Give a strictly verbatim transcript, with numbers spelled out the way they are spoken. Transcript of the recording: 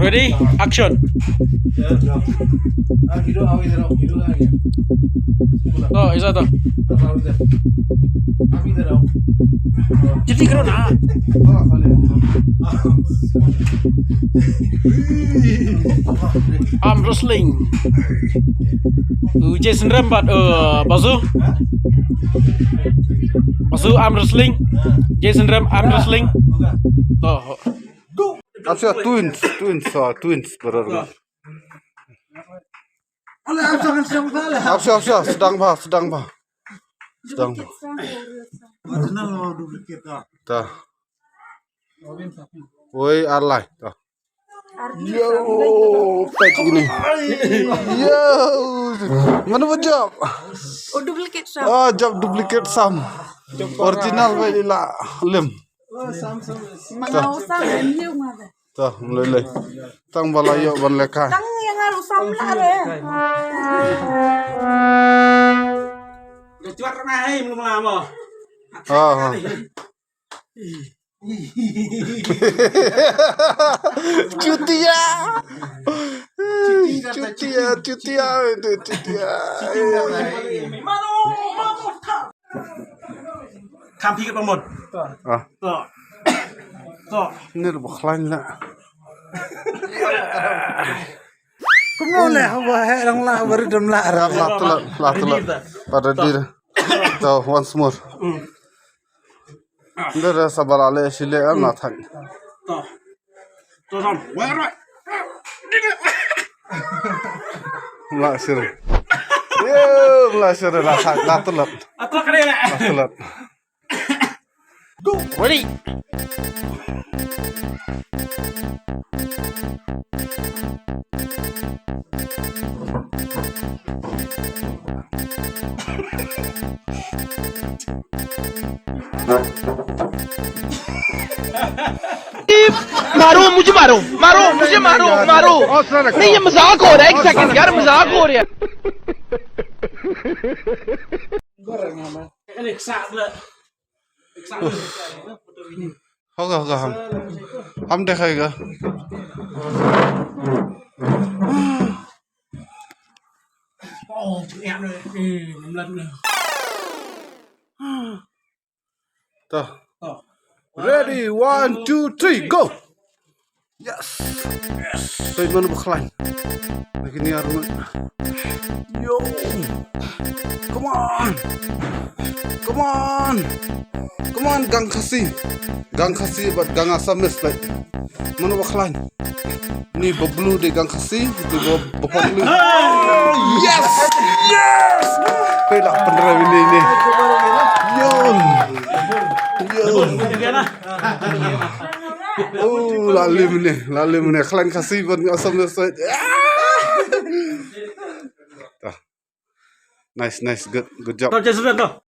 Ready? Action. तो ऐसा था। जल्दी करो ना। Arm wrestling. Uh, Jason Ram bad uh, Basu. Basu arm wrestling. Jason Ram arm wrestling. To. Ap sha twins, twins, ah, twins, brother. Ap sha, ap sha, sdang bha, sdang bha. Sdang bha. Ta. Woi, ar lai. Ta. Yo, pek ini. Yo. Mana ba jop? Oh, duplicate sam. Ah, jop duplicate sam. Original ba ila lim. Mana usah, ini mah. Ta, mlei lei. Tang ba la ïoh ban lehkai. Tang ïa nga ruh sam la re. Dah cuat rumah hai, belum lama. Ah, ah. Chutia. Chutia, chutia, chutia. Kam phi ka pamot. Ah. To. To. Ni ruh ba khlaiñ la. Kumno le haba heh dang la ba ri dam la ra. La tulot, la tulot. Pada dir. To, once more. Nda da sabala le sile am na thang. To. To sam. Wai rai. Mla sir. Yo, mla sir la thang, la tulot. Ato kare la. La tulot. Go. Ready. मारो, मुझे मारो, मारो, मुझे मारो, मारो। नहीं, ये मजाक हो रहा है, एक सेकंड यार, मजाक हो रहा है। Hoga, hoga, ham. Ham dekhai ga. Ta. Ready, one, two, three, go. Yes. Yes. Toi man ba khlaiñ. Lagi ni arun. Yo. Come on. Come on. Come on, gang Khasi. Gang Khasi bad gang Assamese, like. Mano ba khlaiñ? Ni ba blue de gang Khasi, de ba, ba pang blue. Yes! Yes! Pela pandra ini ni. Yo. Yo. Oh, la lim ni, la lim ni. Khlaiñ Khasi bad Assamese. Ah. Nice, nice, good, good job. Kau just lihat tu.